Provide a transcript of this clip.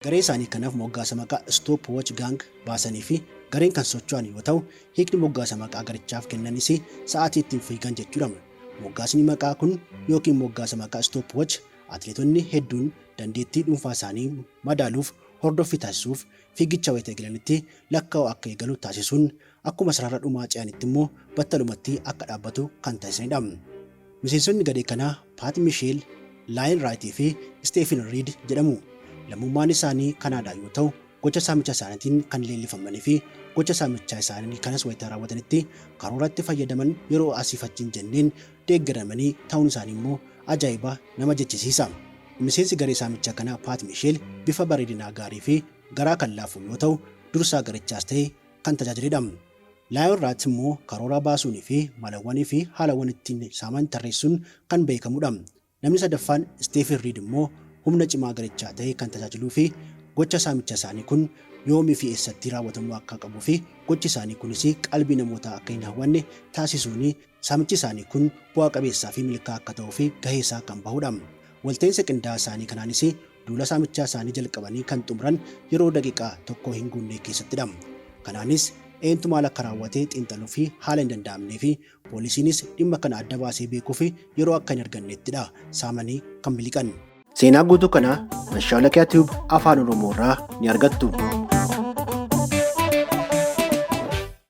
Garee isaanii kanaaf moggaasa maqaa Stop Watch Gang baasanii fi gareen kan socho'an yoo ta'u, hiikni moggaasa maqaa garichaaf kennanis sa'aatii ittiin fiigan jechuudha. Moggaasni maqaa kun yookiin moggaasa maqaa Stop Watch atileetonni hedduun dandeettii dhuunfaa isaanii madaaluuf hordoffii taasisuuf fiigicha wayita eegalanitti lakkaa'uu akka eegalu taasisuun akkuma sarara dhumaa ce'anitti immoo battalumatti akka dhaabbatu kan taasisanidha. Miseensonni garee kanaa Paat Misheel, Laayin Raayitii fi Isteefin Riid jedhamu. Lammummaan isaanii Kanaadaa yoo ta'u, gocha saamicha isaaniitiin kan leellifamanii fi gocha saamichaa isaanii kanas wayita raawwatanitti karooratti fayyadaman yeroo asiif achi hin jenneen deeggaramanii ta'uun isaanii immoo ajaa'iba nama jechisiisa. Miseensi garee saamichaa kanaa Paat Misheel bifa bareedinaa gaarii fi garaa kan laafu yoo ta'u, dursaa garichaas ta'ee kan tajaajiledha. Laayon Raat immoo karoora baasuunii fi malawwanii fi haalawwan ittiin saaman tarreessuun kan beekamudha. Namni sadaffaan Isteefin Riid immoo humna cimaa garichaa ta'ee kan tajaajiluu fi gocha saamicha isaanii kun yoomii fi eessatti raawwatamuu akka qabuu fi gochi isaanii kunis qalbii namootaa akka hin hawwanne taasisuun saamichi isaanii kun bu'aa qabeessaa fi milkaa'aa akka ta'uuf gahee isaa kan bahudha. Walta'iinsa qindaa'aa isaanii kanaanis duula saamichaa isaanii jalqabanii kan xumuran yeroo daqiiqaa tokko hin guunne keessattidha. Kanaanis eentu maal akka raawwate xiinxaluuf haala hin danda'amnee fi poolisiinis dhimma kana adda baasee beekuuf yeroo akka hin argannettidha saamanii kan miliqan. Seenaa guutuu kanaa Mashaalakiyaa Tube Afaan Oromoo irraa ni argattu.